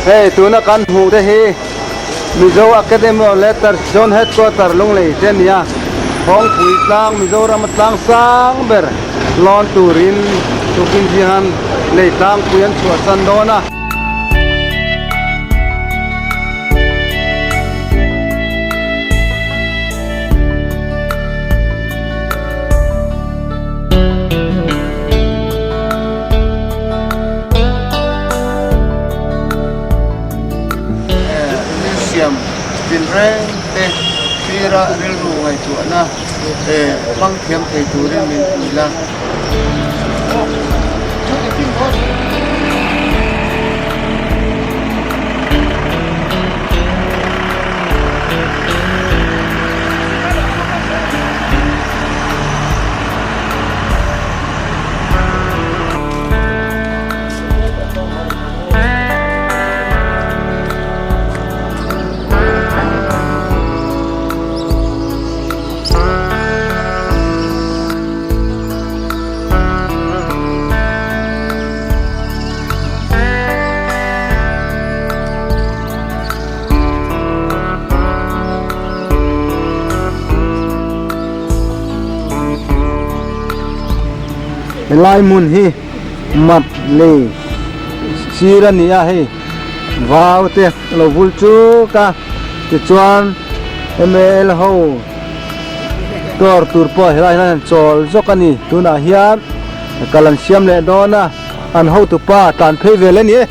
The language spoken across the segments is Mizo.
Hei tuna kan hmuh te hi Mizo Academy of Letters Zone Headquarter Lunglei te a ni a, Phawngpui tlang Mizorama tlang sang ber lawn turin tukin hian lei tlangpui an chhuahsan dawn a. Thil siam tinreng te thira rilru ngaihtuahna hmang thiam thei turin min pui la. Helai hmun hi mat lei sir a ni a hei vau te a lo vul chuk a tichuan mal ho dawr tur pawh helai hian an chawl zawk a ni tunah hian kal an siam leh dawn a an hotupa tlan phei vel a ni e.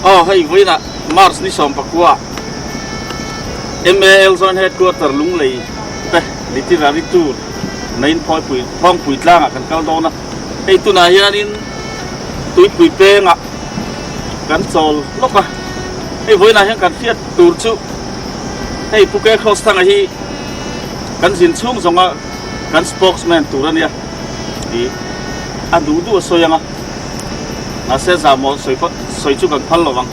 Aw hei vawiinah March ni 19 MAL Joint Headquarter Lunglei te Literary Tour neiin Phawipui Phawngpui tlangah kan kal dawn a, hei tunah hianin Tuipui pengah kan chawl lawk a, hei vawiinah hian kan hriat tur chu hei Pu K Cross thanga hi kan zin chhung zawnga kan spokesman tur a nia tih a duh duh a sawi ang a, mahse zahmawh sawi sawi chu kan phal lo ang.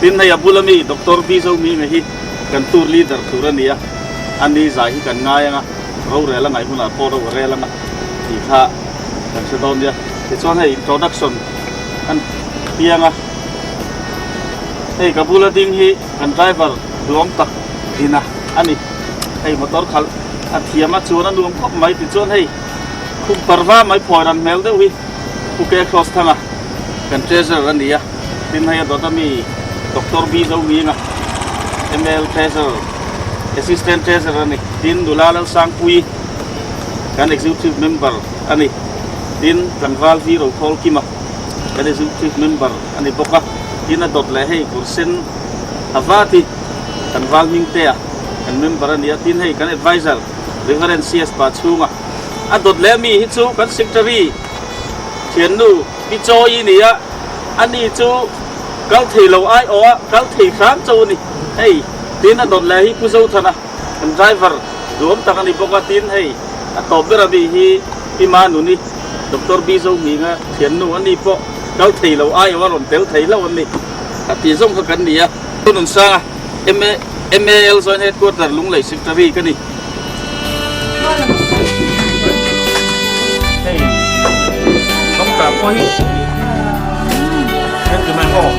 Tin hei a bula mi Doctor B Zohminga hi kan tour leader tur a ni a, a ni zai hi kan ngai ang a, rorel a ngaih hunah pawh ro a rel ang a tih kha kan hre dawn nia. Tichuan hei introduction an piang a, hei ka bula ding hi kan driver duhawm tak Dina a ni. Hei motor khalh a thiam a chuan a nuam khawp mai. Tichuan hei khum parva mai phawi ran hmel deuh hi Pu K Cross Thanga kan treasurer a ni a. Tin hei a dawt ami Doctor B Zohminga ML Treasurer, Assistant Treasurer a ni. Tin Nula Lalsangpuii kan Executive Member a ni. Tin Tlangval V Rokhawlkima kan Executive Member a ni bawk a. Tin a dawt leh hei Kursen Havati Tlangval Hmingtea kan member a ni a. Tin hei kan Adviser Reverend CS Pachhunga a dawt leh ami hi chu kan Secretary thiannu Pi Chawi ni a. Ani chu kal thei lo ai awh a, kal thei hram cho a ni. Hei, tin a dawt leh hi Pu Zothana, kan driver duhawm tak a ni bawk a, tin hei a tawp ber ami hi Pi Manuni, Doctor B Zohminga thiannu a ni pawh kal thei lo ai awh a rawn tel thei hlauh an ni. A tih zawng kha kan ni a. Pu Nunsanga, MAL Joint Headquarter Lunglei Secretary ka ni. Hei, kawngka pawh hi gentleman aw.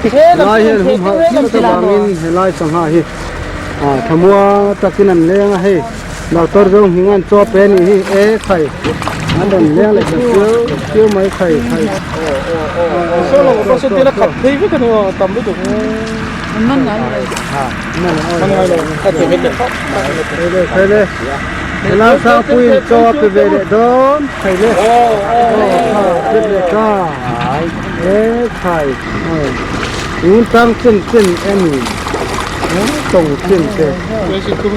Helai hian humhalh tlat avangin helai sangha hi thamuang takin an leng a hei doctor zawng hming an chaw pe a nih hi e khai an rawn leng leh ta chiau chiau mai khai khai. Helai sangpuiin chaw a pe ve leh dawn khai le aw kha pet leh ta e khai un tang chen chen e ni tawng chen te kg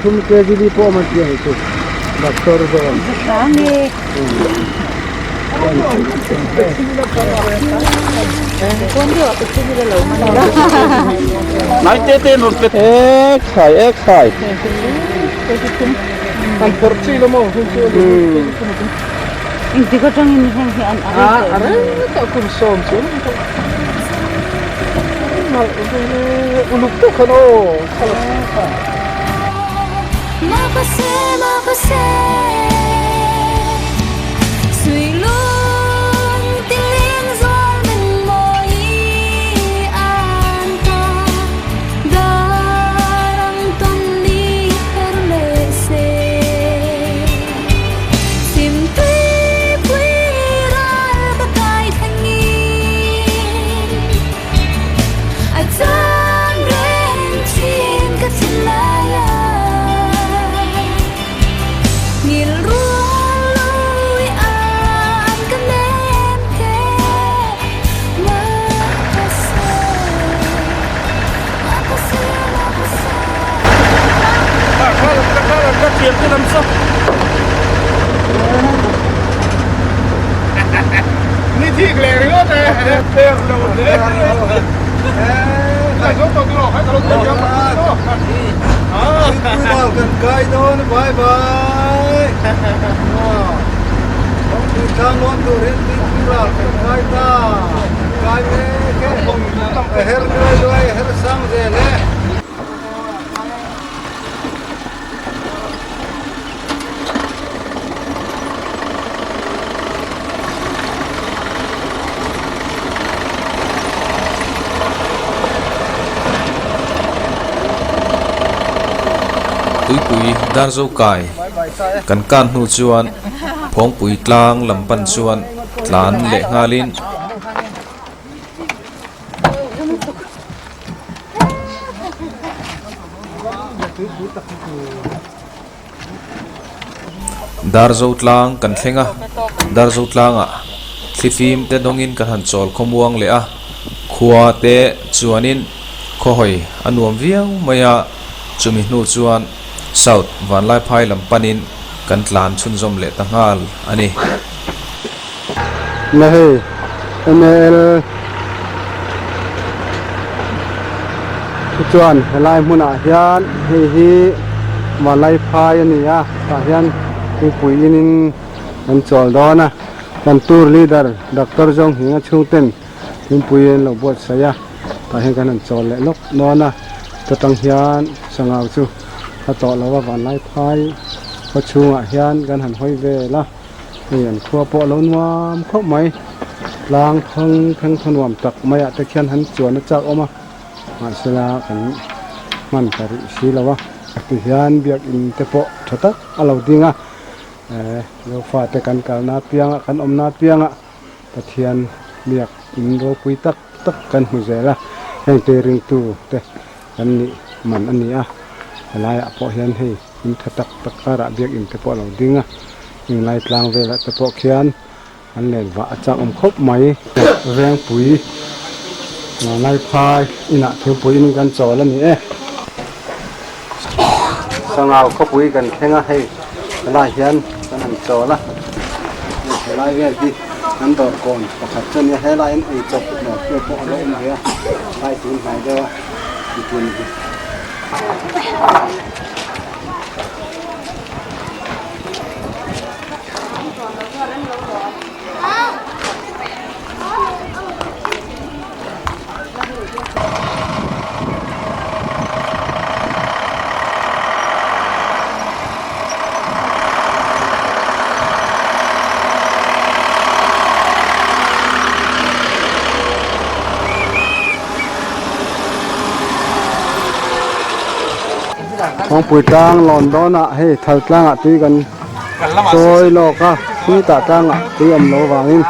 thum kg li pawh a awm a tih ang chu doctor zawng. E khai e khai. Kan kai dawn bye bye Kawngpui tlang lawn turin tuipui ral kan kai ta kai mek e a her luai luai a her sang zel e. Tuipui Darzo kai kan kan hnu chuan Phawngpui tlang lam pan chuan tlan leh nghalin. Darzo tlang kan thleng a, Darzo tlangah thlifim te dawngin kan han chawl khawmuang leh a, khua te chuanin khawhawi a nuam viau mai a, chumi hnu chuan South Vanlaiphai lam panin kan tlan chhunzawm leh ta nghal a ni. Na hei ML chu chuan helai hmunah hian hei hi Malai phai a ni a tah hian mipui inin an chawl dawn a kan tour leader Doctor Zawng Hing a chhungten thingpui an lo buatsaih a tah hian kan han chawl leh lawk dawn a ta tang hian sangau chu a tawh lo a Vanlai phai khaw chhungah hian kan han hawi vel a. Hei an khua pawh a lo nuam khawp mai tlang thang theng thaw nuam tak mai ah te khian han chuan a chak awm a mahsela kan hman ta rih si lo a tihian biakin te pawh tha tak a lo ding a eh zofa te kan kalna apianga kan awmna apianga Pathian biak in ropui tak tak kan hmu zel a heng te ringtu te kan nih man a ni a helaiah pawh hian hei in tha tak tak karah biakin te pawh a lo ding a englai tlang velah te pawh khian an len vah a chak awm khawp mai. Vengpui Laiphai inah thingpui in kan chawl a ni e. Sangau khawpui kan thleng a hei helai hian kan han chawl a helai vel hi kan dawr kawn pakhat chu a nia helai hian eichawp dawr te pawh a lo awm ve a helai tun hnai deuh a mipui hi. Thawngpui tlang lawn dawnah hei thal tlangah tui kan chawi lawk a, khitah tlangah tui awm lo vangin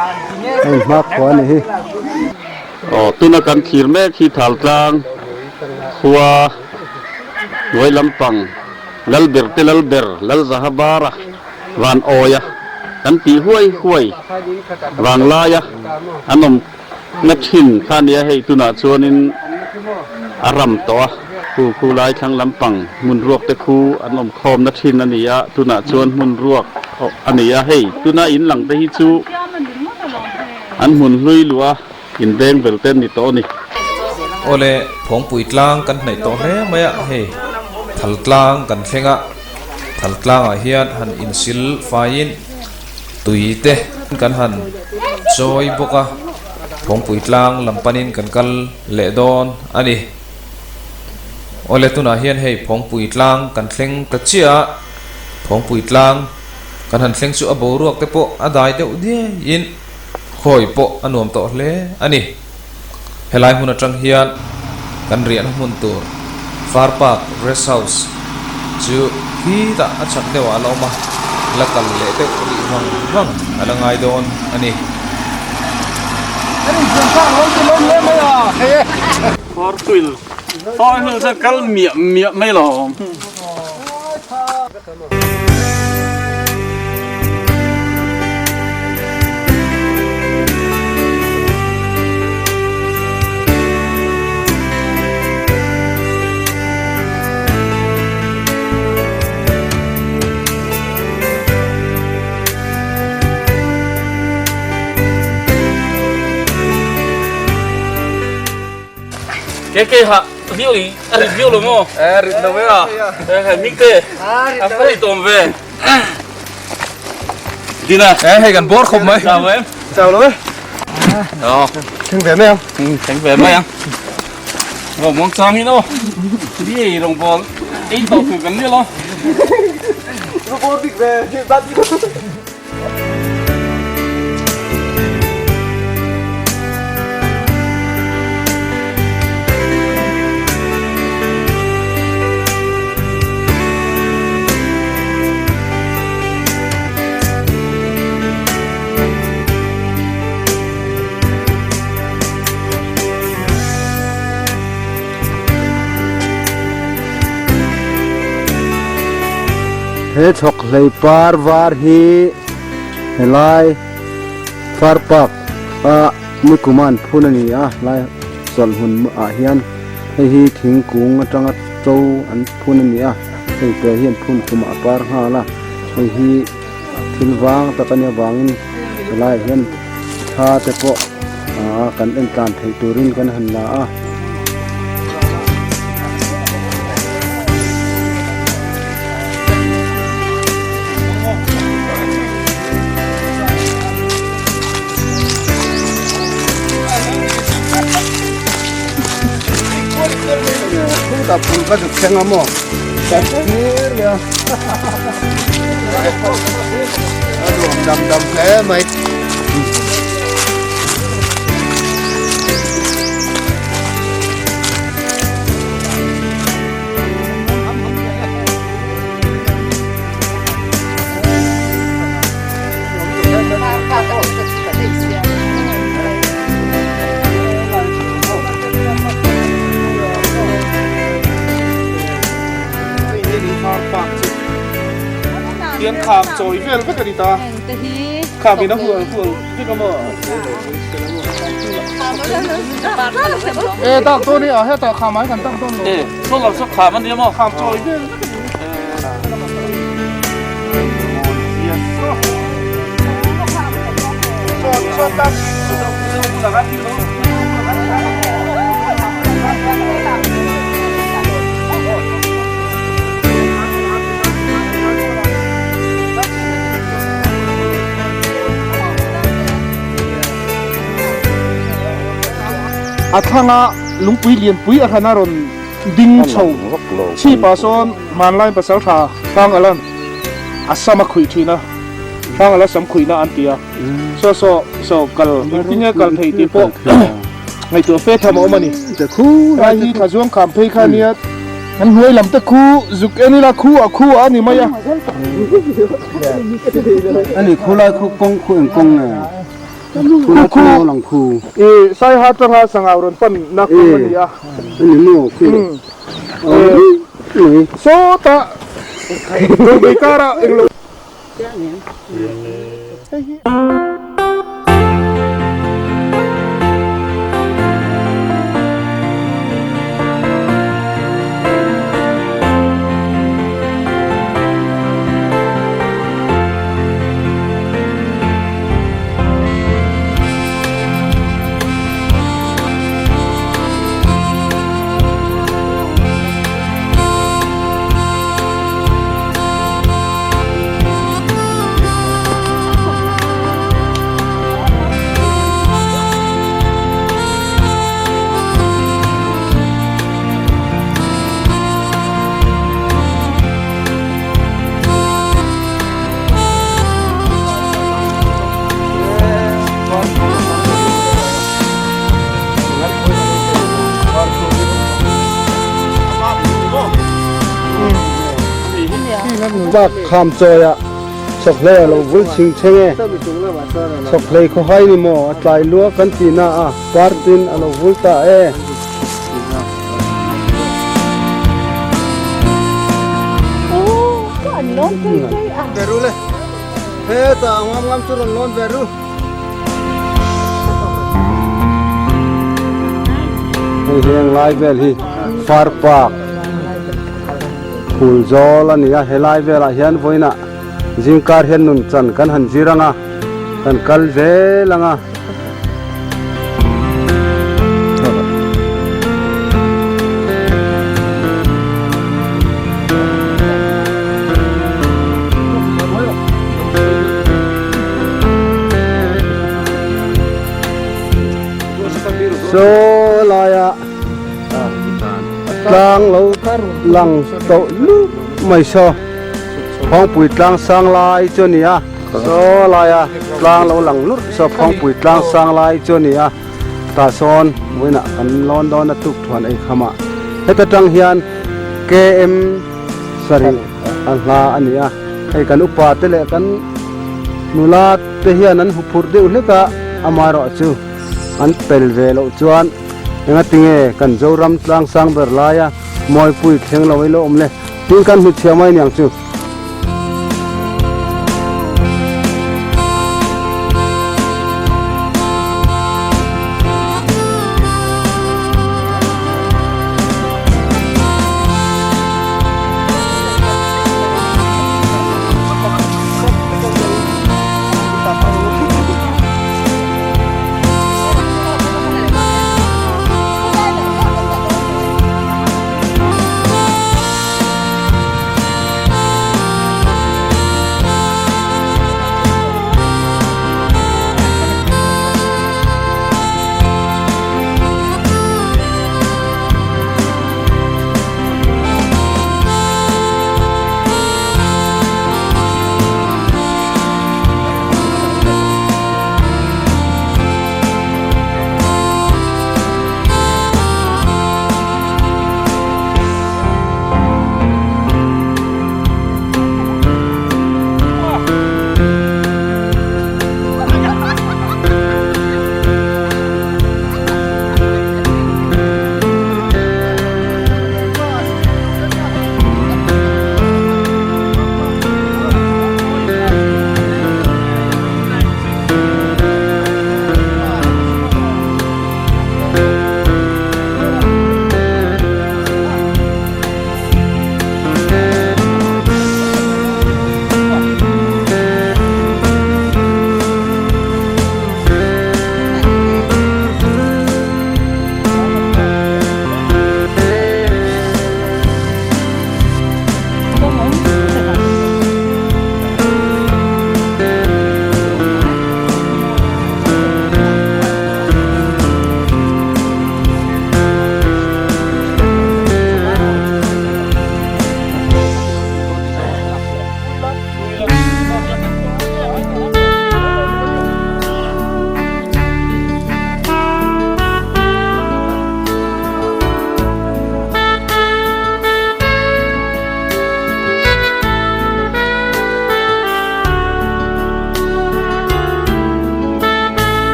a inhmak khua a ni hi. Aw tuna kan thlir mek hi thal tlang khua hnuai lampang Lalber te Lalber Lalzahabara van awia kan tih huai huai vanglaia an awm Na thin kha nia hei tunah chuanin a ram tawh a, khu khu lai thlang lampang hmun ruak te khu an awm khawm na thin a ni a, tunah chuan hmun ruak a ni a, hei tuna in lang te hi chu an hmun hlui luh a in beng vel te an ni tawh a ni. Awle, Phawngpui tlang kan hnaih tawh hle mai a, hei Thal tlang kan thleng a, Thal tlangah hian han insil faiin Tui te kan han chawi bawk a, Phawngpui tlang lam panin kan kal leh dawn a ni. Awle tunah hian hei Phawngpui tlang kan thleng ta chiah a, Phawngpui tlang kan han thleng chu a boruak te pawh a dai deuh diaiin khawi pawh a nuam tawh hle a ni. Helai hmun atang hian kan riahna hmun tur Far Park Rest House chu khitah a chak deuhah a la awm a, la kal leh deuh rih vang vang a la ngai dawn a ni. Cái cây hạ viu ý a rit viu lo maw? Eh rit lo e a. Eh mik te. A fa rit awm ve. Dina. Eh hei kan bawr khawp mai. Chau em. Chau lo e. Ờ. Thleng ve mai ang. Thleng ve mai ang. Ngô muang chang in aw. Đi rong ball. Ei tawh tur kan ni lo. Bawr bik ve. He chhawk hlei par var hi helai far park a nikuma an phun a ni a helai chawlh hmun ah hian hei hi thingkung atanga to an phun a ni a hei te hi an phun khumah a par nghal a hei hi thil vang tak a nih avangin helaiah hian thla te pawh aaa kan en tlan theih turin kan han la a. A nuam dam dam hle mai. Hian kham chawi vel vek a ni ta. Kham in a hual hual vek a maw? E tak dawn i a hetah kham ai kan tak dawn lo. E saw lo saw kham a nia maw? Kham chawi vel vek a ni. A thlanga lungpui lianpui a hran a rawn ding chho chhipah sawn hmanlai pasal tha hrang alan a sam a khuih thin a hrang ala sam khuihna an ti a saw saw saw kal engtin nge kal thei tih pawh ngaihtuah fe tham a awm a ni. Helai hi Thlazuang kham phei kha nia. Kan hnuai lam te khu zuk en ila khu ah khu ah a ni mai a. Ani khu lai khu kawng khu eng kawng nge? Khu lai khu lang khu. I Saiha atanga Sangau rawn pan na kawng a ni a. Ani maw khu? Sawtah Dawlbei karah englo. Bak kham chawi ah chawkhlei a lo vul chhing chheng e. Chawkhlei khawhai ni maw a tlai lua kan tih na a par tin a lo vul ta e. Hei heng lai vel hi far park phul zawl a ni a helai velah hian vawiinah zingkar hian nun chan kan han zir ang a kan kal zel ang a. Saw laia tlang lo lang tawh lup mai saw Phawngpui tlang sang lai chu a ni a saw laia tlang lo lang lurh saw Phawngpui tlang sang lai chu a ni a tah sawn vawiinah kan lawn dawn a tuk thuan ei kham ah heta tang hian KM sarih a hla a ni a hei kan upa te leh kan nula te hian an huphurh deuh hlek a amaherawh chu an pel ve loh chuan engatinge kan Zoram tlang sang ber laia mawipui thleng lo ilo awm le tin kan hmu chhiah mai aniang chu.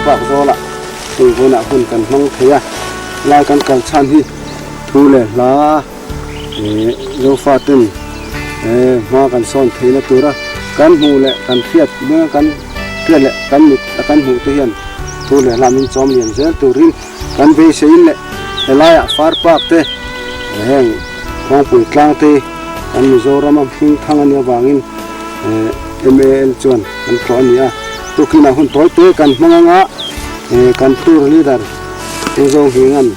park zawlah hei vawiinah hun kan hmang thei a, lai kan kal chhan hi thu leh hla eh Zofaten eh hma kan sawn theihna tura kan hmuh leh kan hriat kan hriat leh kan mit a kan hmuh te hian thu leh hla min chawm lian zel turin kan beiseiin leh helaiah far park te heng kawngpui tlang te kan Mizorama hming thang a nih avangin MAL chuan kan tlawh a ni a, tukinah hun tawi te kan hmang anga kan tour leader Pu Zohminga'n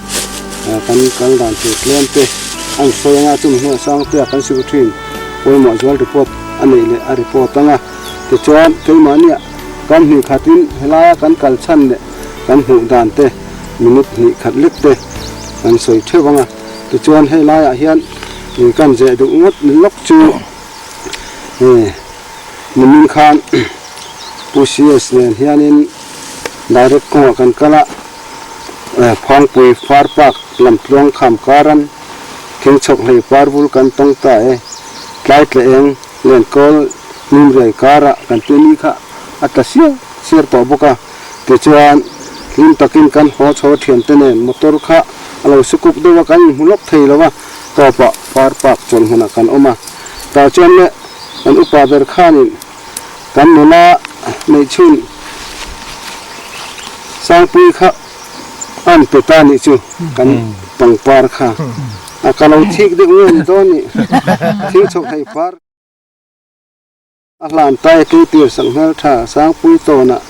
kan kal dan tur tlem te a insawi anga chumi hnuah Sangtea kan secretary in pawimawh zual report a neih leh a report anga tichuan keimahniah kan hnih khatin helaia kan kal chhan leh kan hmuh dan te minute hnih khat lek te kan sawi theuh anga tichuan hei laiah hian kan zeh duh ngawt lawk chu Nimin khan Pu CS nen hianin direct kawngah kan kal a, Phangpui Far Park lam tluang kham karan thingchhawk hlei par vul kan tawng ta e, tlai tla eng lenkawl hnim riai karah kan tih ni kha a tla siar siar tawh bawk a, tichuan hlim takin kan haw chho thiante nen motor kha a lo sukuk deuh a kan inhmu lawk thei lo a, tawpah Far Park chawlhmunah kan awm a. Tah chuan le kan upa ber khanin kan nula neih chhun Sangpui kha an pe ta nih chu kan pangpar kha a ka lo thik deuh nge ni dawn nih thing chhoh thei par a hlan tai tleitir sak hmel tha Sangpui tawnah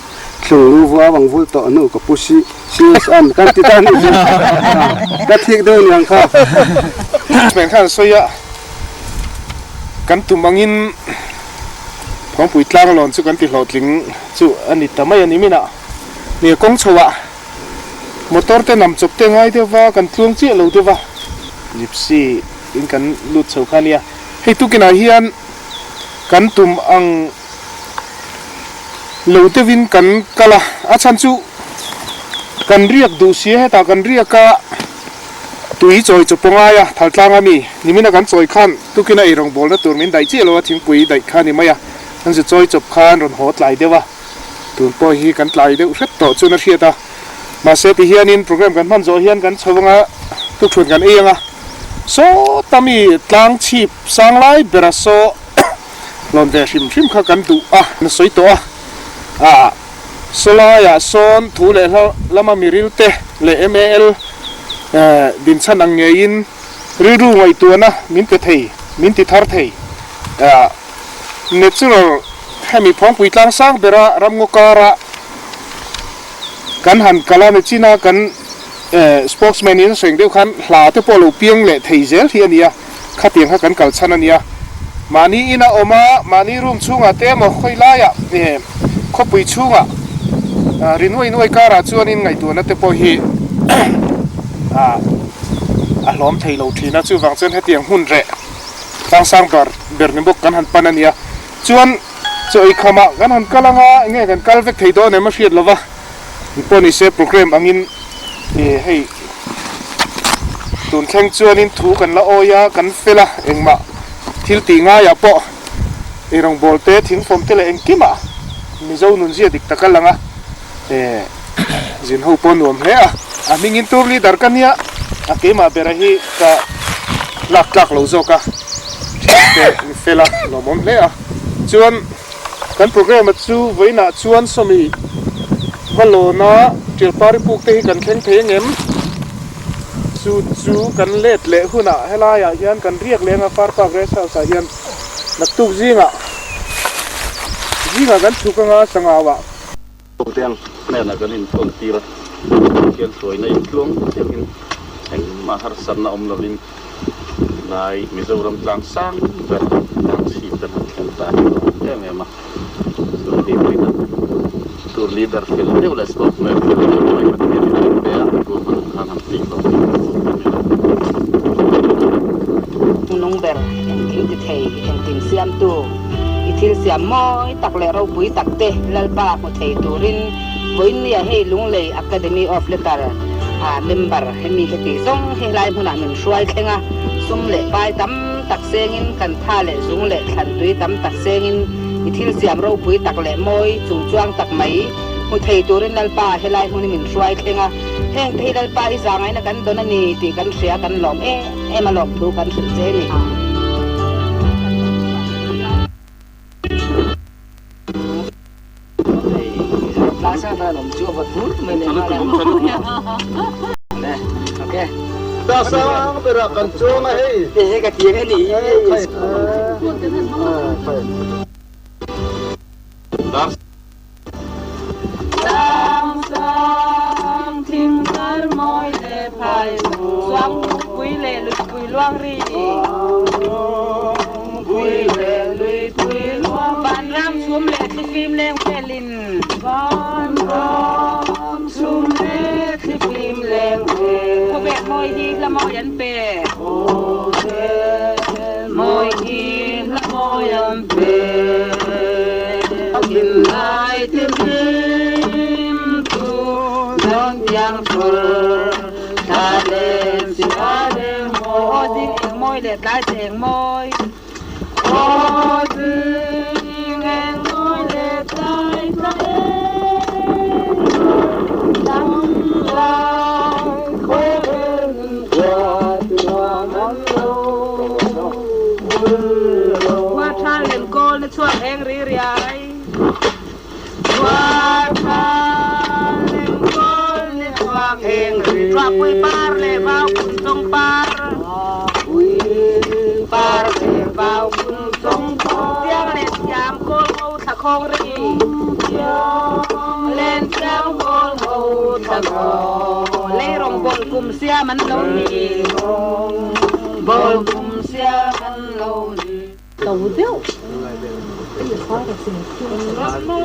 thlung lu vua vang vul tawh hnu ka pu si CS an kan ti ta nih chu ka thik deuh niang kha. Hmel khan sawi a. Kan tum angin Phawngpui tlanglawn chu kan ti hlawhtling chu a ni ta mai a ni minah. Nia kawng chhoah motor te nam chawp te ngai deuh va, kan tluang chiah lo deuh va, gypsy in kan lut chho kha a nia. Hei tukinah hian kan tum ang lo deuhin kan kal a, a chhan chu kan riak duh sia hetah kan riak a. Tui chawi chu pawngai a, thal tlang a mi. Nimina kan chawi khan tukin a eirawng bawlna tur min daih chiah lo a, thingpui daih kha a ni mai a. Kan zu chawi chawp khan rawn haw tlai deuh a, tun pawh hi kan tlai deuh hret tawh chuan a hriat a. Mahse tihianin program kan hman zawh hian kan chho anga tukṭhuan kan ei anga sawta mi tlang chhip sang lai bera saw hlawn ve hrim hrim kha kan duh a, na sawi tawh a. Aa. Sawlaiah sawn thu leh hla lama mirilte leh MAL dinchhan ang ngeiin rilru ngaihtuahna min pe thei, min ti thar thei. Natural hemi Phawngpui tlang sang bera ramngaw kara kan han kal a, Mechina kan spokesman in a sawi ang deuh khan hla te pawh lo piang leh thei zel hi a ni a, khatiang kha kan kal chhan a nia. Mahni ina awm a, mahni room chhungah te emaw khawi laiah khawpui chhungah ri nuai nuai karah chuanin ngaihtuahna te pawh hi a hlawm thei lo thin a, chuvang chuan hetiang hmun reh tlangsang ber ber ni bawk kan han pan a nia. Chuan chaw eikhamah kan han kal anga enge kan kal vek thei dawn em a hriat lova. Pawh ni se program angin hei tun thleng chuanin thu kan la awi a, kan fel a, engmah thil tih ngaiah pawh eirawngbawl te, thingfawm te leh engkimah Mizo nunzia dik tak a lang a, zin ho pawh nuam hle a. A hmingin tour leader ka nia, a keimah bera hi ka lak tlak lo zawk a, thiante mi fel a, lawmawm hle a. Chuan. Kan programme chu vawiinah chuan sawmi va lawna Ṭialpari puk te hi kan thleng thei angem? Chu chu kan let leh hunah helaiah hian kan riak leng a Far Park Rest House ah hian naktuk zingah zingah kan chhuk anga sangauah. Teng hnenah kan intawn tir a, Pathian hruaina intluang deuhin engmah harsatna awm lovin Lai Mizoram tlang sang ber tlang chhip kan han thleng ta hi a awm em em a, chu hi vawiin tur leader fel deuh leh spokesman fel deuh mai Pathian in min pe a, ruahman ang khan han tih hlawh tih kan duh em em a. Nung ber engkim ti thei, engkim siamtu, i thil siam mawi tak leh ropui tak te Lalpa hmu thei turin vawiinnia hei Lunglei Academy of Letter a member hemi heti zawng hi helai hmunah min hruai thleng a, sum leh pai tam tak sengin kan tha leh zung leh thlan tui tam tak sengin i thil siam ropui tak leh mawi chungchuang tak mai. Hmu thei turin Lalpa helai hmun hi min hruai thleng a, heng te hi Lalpa i zangaina kan dawn a ni tih kan hria, kan lawm em em a lawmthu kan hrilh che a ni.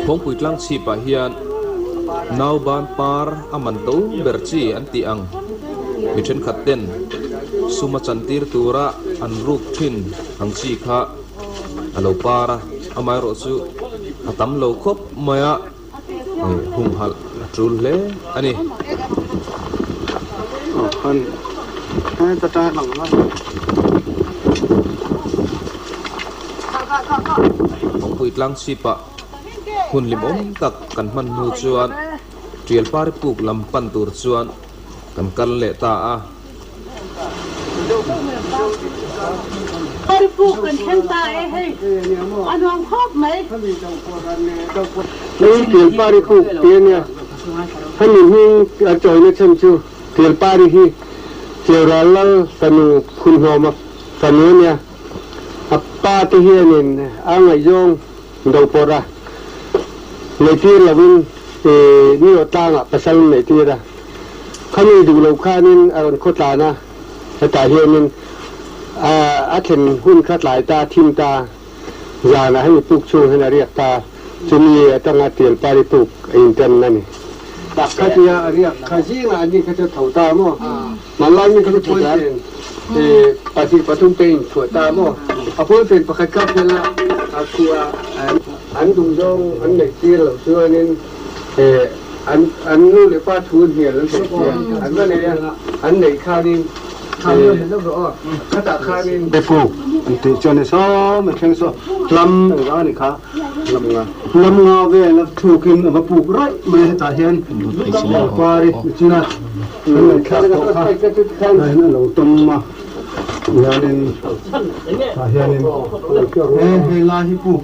Phawngpui tlang chhipah hian nauban par a man to ber chi an tih ang. Mi thenkhat ten sum a chantir tura an ruk thin ang chi kha a lo par a, amaherawh chu a tam lo khawp mai a, humhalh a tul hle a ni. Kawngpui tlang chhipah hun hlimawm tak kan hman hnu chuan Tial pari puk lam pan tur chuan kan kal leh ta a. Pari puk kan thleng ta e hei, a nuam khawp mai. Hei Tial pari puk ti a nia, hemi hming a chawina chhan chu Tial pari hi Cheural Lal fanu Phunhlawma fanu a nia, a pa te hianin a ngaihzawng do pawrh a, neihtir lovin Nio tlangah pasal an neihtir a. Khami duh loh khanin a rawn khawtlan a, hetah hianin a thlen hun kha tlai ta, thim ta, zanah hemi puk chhung hian a riak ta, chumi atanga Tialpari puk a intan a ni. Khatia a riak kha zingah ani kha chu a tho ta maw? Hmanlai mi kha chu puanfen pahnih pathum te inchhuah ta maw? A puanfen pakhat kha phel a, a khuh a, an duhzawng an neihtir loh chuanin an an nu leh pa thu hnial an theih sia, an va nei a, an neih khanin khatah khanin. Puk an tih chuan sawm a thleng saw hlam engzah a ni kha, hlam nga vel a thukin a va puk raih mai a, hetah hian pangpar i chin a. Kan ngaihthlak tawh kha hian a lo tawm a, hianin tah hianin he hei lai hi puk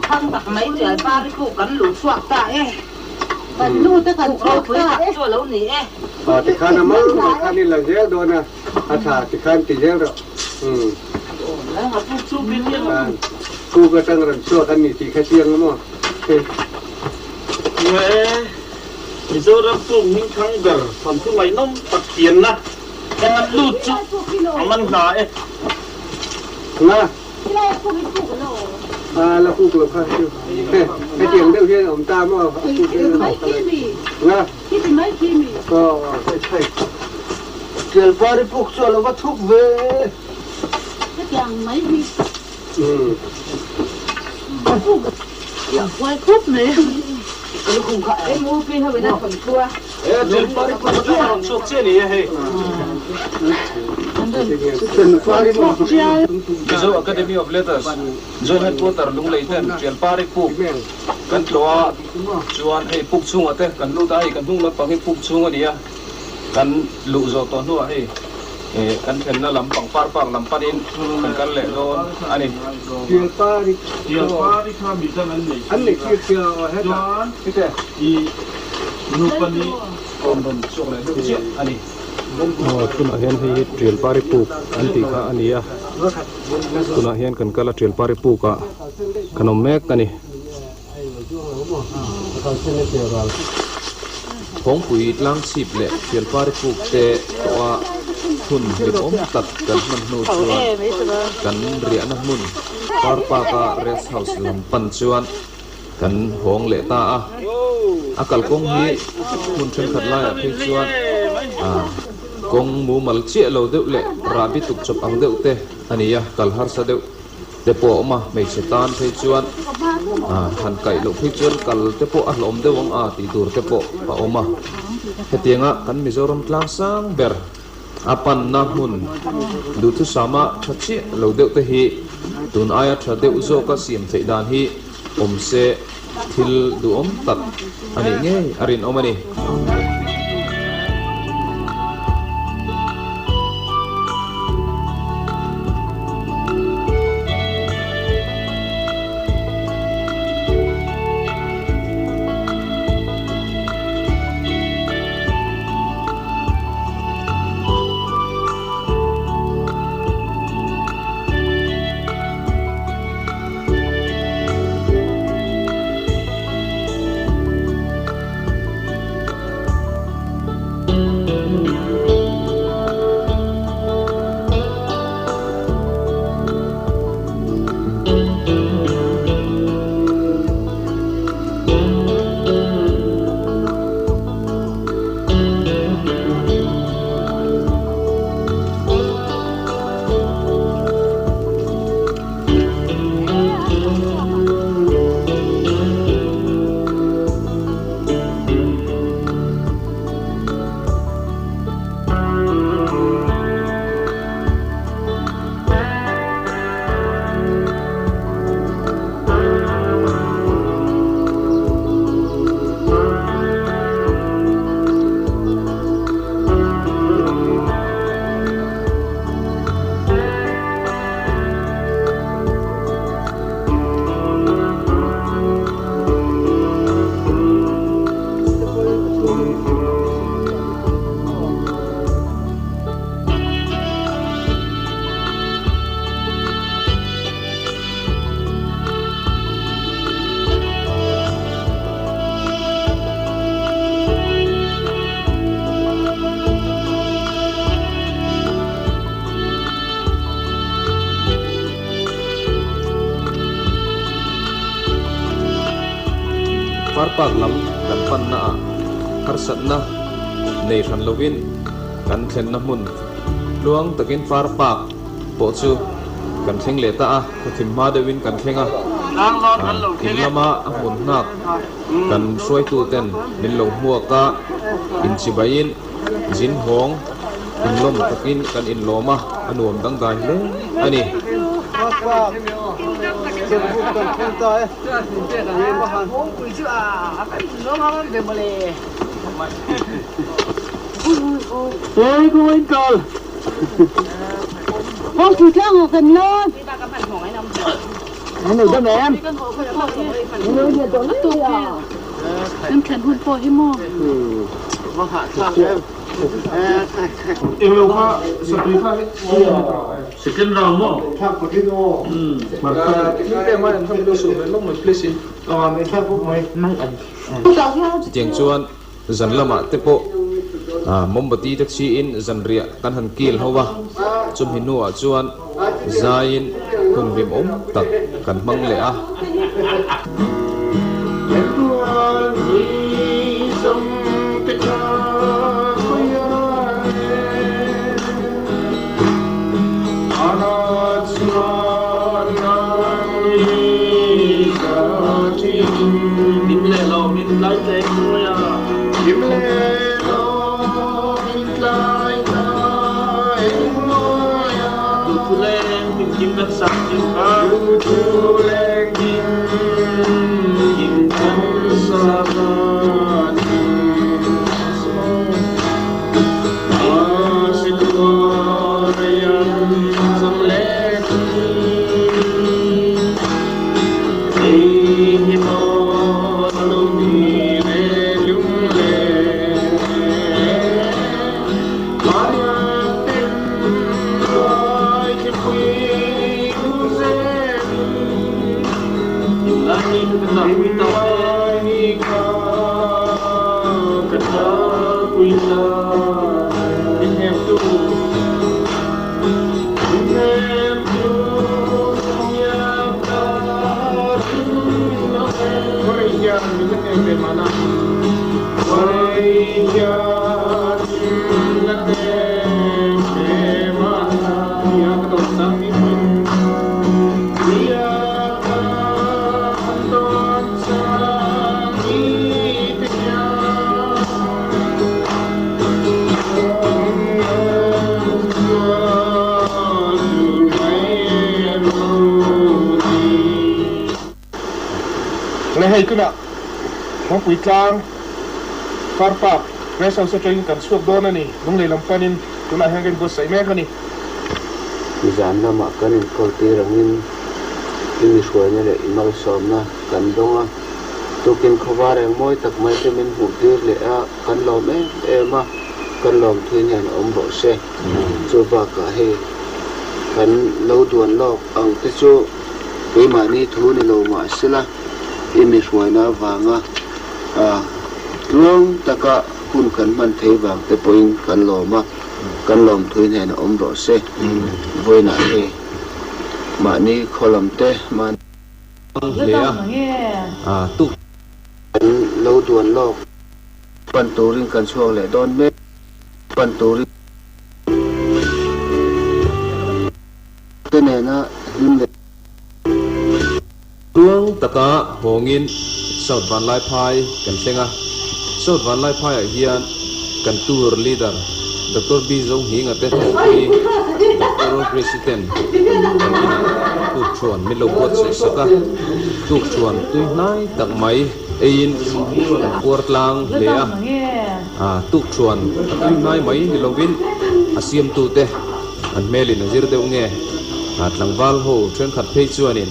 Thang tak mai tial par puk kan luh chhuak ta e. Kan nu te kan chhuak ta e. Chu a lo ni e. Tikhan a mal mai khan i la zel dawn a. A tha tikhan ti zel rawh. Umm. Puk atang rawn chhuak an ni tih kha chiang maw? Nge Mizoram puk hming thang ber thawnthu ngaihnawm tak pianna en a lut chu a man hna e. Nga. A la puk lo kha chu hetiang deuh hian a awm ta maw a puk hian a awm ta aw hei Tialpari puk chu a lo va thuk ve Mizo Academy of Letters Joint Headquarter Lunglei ten Tialpari puk kan tlawh a chuan hei puk chhungah te kan lut a hei kan hnung lampang hi puk chhung a ni a kan luh zawh tawh hnuah hei kan thlenna lam pangpar park lam panin kan kal leh dawn a ni. Tialpari Tialpari kha midang an nei an nei tir tia aw hetah chuan hete i nupa nih awm rawn chhuak leh deuh chiah a ni. Aw tunah hian hei hi Tialpari puk an tih kha a ni a, tunah hian kan kal a Tialpari puk ah kan awm mek a ni. Thawngpui tlangchhip leh Tialpari puk te tawh a hun hlimawm tak kan hman hnu chuan kan riahna hmun Par Park-a Rest House lam pan chuan kan hawng leh ta a. A kalkawng hi hmun thenkhat laiah phei chuan kawng mumal chiah lo deuh leh rahbi tuk chawp ang deuh te a ni a, kal harsa deuh te pawh a awm a, hmeichhe tan phei chuan han kaih loh phei chuan kal te pawh a hlawm deuh ang a tih tur te pawh a awm a. Hetianga kan Mizoram tlang sang ber a panna hmun duhthusama tha chiah lo deuh te hi tun aia tha deuh zawka siam theih dan hi awm se thil duhawm tak a nih ngei a rinawm a ni. Park lam kan panna ah harsatna nei hran lovin kan thlenna hmun tluang takin Far Park pawh chu kan thleng leh ta a, khawthim hma deuhin kan thleng a, in lama a hmun nghak kan hruaitu ten min lo hmuak a, inchibaiin zin hawng inlawm takin kan inlawm a, a nuam dangdai hle a ni. Chutiang chuan zan lamah te pawh mawmbati te chhiin zanriah kan han kil ho a, chumi hnuah chuan zaiin. Hun hlimawm tak kan hmang leh a. Le hei tunah Thawngpui tlang Car Park Rest House atangin kan chhuak dawn a ni. Lunglei lam panin tunah hian kan inbuatsaih mek a ni. Zan lamah kan inkawl tir angin i mi hruaina leh i malsawmna kan dawng a, tukin khawvar eng mawi tak mai te min hmuh tir leh a, kan lawm em em a, kan lawm thin hian awm rawh se. Chu bakah hei kan lo duan lawk ang te chu keimahni thu ni lo mah sela i mi hruaina avanga tluang taka hun kan hman thei vang te pawhin kan lawm a. Kan lawmthui hnen a awm rawh se. Vawiinah hei mahni khaw lam te mahni. Hle a, tuk. Kan lo duan lawk. Pan turin kan chhuak leh dawn mek. Pan turin. Te nena hlim leh. Tluang taka hawngin South Vanlaiphai kan thleng a, South Vanlaiphaiah hian kan tour leader Doctor B Zohminga te thawhpui Doctor Grace ten kan inah tukṭhuan min lo buatsaih sak a, tukṭhuan tui hnai tak mai eiin kan puar tlang hle a, tukṭhuan a tui hnai mai ni lovin a siamtute An hmelin a zir deuh nge? Tlangval ho thenkhat phei chuanin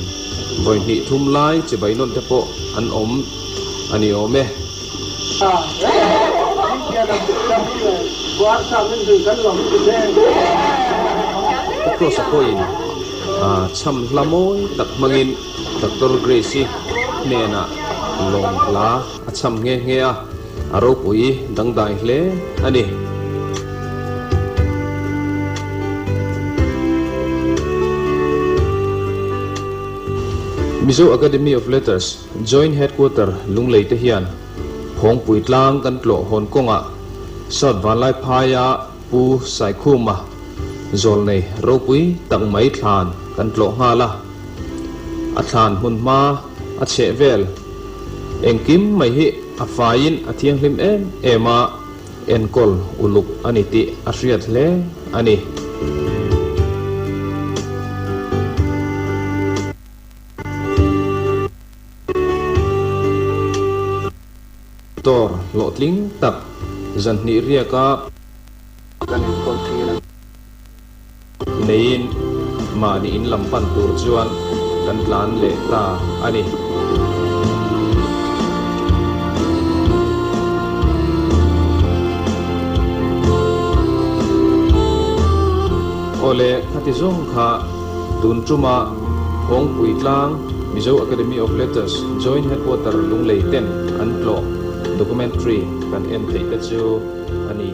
vawi hnih thum lai chibai nawn te pawh an awm a ni awm e. Kross-a pawhin chham hla mawi tak hmangin Doctor Grace-i hnenah lawm hla a chham nghe nghe a. A ropui dangdai hle a ni. Mizo Academy of Letters Joint Headquarter Lunglei te hian Phawngpui tlang kan tlawh hawn kawngah South Vanlaiphaia Pu Saikhuma zawlnei ropui tak mai thlan kan tlawh nghal a. A thlan hmun hma a chheh vel engkim mai hi a faiin a thianghlim em em a, enkawl uluk a ni tih a hriat hle a ni. Tor hlawhtling tak zanhnih riaka Neiin mahni in lam pan tur chuan kan tlan leh ta a ni. Awle, khati zawng kha tun tuma Phawngpui tlang Mizo Academy of Letters Joint Headquarter Lunglei ten an tlawh documentary kan en theih te chu a ni.